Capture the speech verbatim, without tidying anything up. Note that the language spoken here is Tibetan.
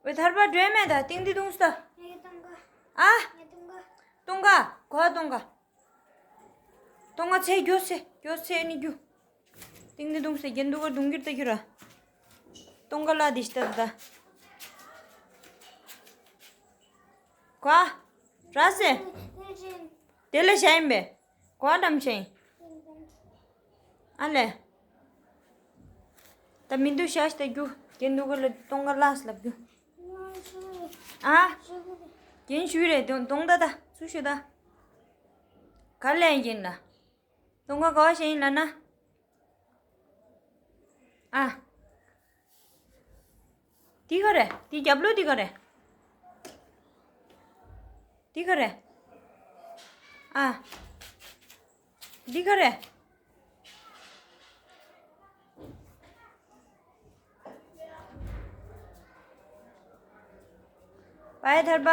ཝེ་ཐར་པ་འགྲོས་མེད་ད་ཏིང་ཏི་ཏུང་སྟ། ངས་ཏུང་ག་ཨ། ངས་ཏུང་ག་ཏུང་ག་གོ་ཏུང་ག་ཏུང་ག་ཚེ་རྒྱོ་ཚེ་རྒྱོ་ཚེ་ནི་རྒྱུ། ཏིང་ནི་ཏུང་སེ་གྱེན་འདུག་ག་དུང་གིར་ལྟ་རྒྱུ་ར། ཏུང་ག་ལ་དི་ཤི་ཏ་ད། ག་ར་སེ། དེ་ལ་ཤ་ཡིན་པས། ག་འགྲམ་ཤ་ཡིན། ཨ་ལེ། ད་མི་འདུག་ཤ་ཤི་ཏ་རྒྱུ་གྱེན་འདུག་ག་ལ་ཏུང་ག་ལ་སི་ལབ་རྒྱུ། ཨ། གྱེན་ཞུས་རེད་ཏུང་ཏུང་ད་ད་སུ་ཞུ་ད། ག་ལེན་གྱེན་ལ། ཏུང་ག་ག་བ་ཤ་ཡིན་ལ་ན། ཨ། འདི་ག་རེ། འདི་རྒྱབ་ལོགས་འདི་ག་རེ། འདི་ག་རེ། ཨ། འདི་ག་རེ། པའི་ཐར་པ།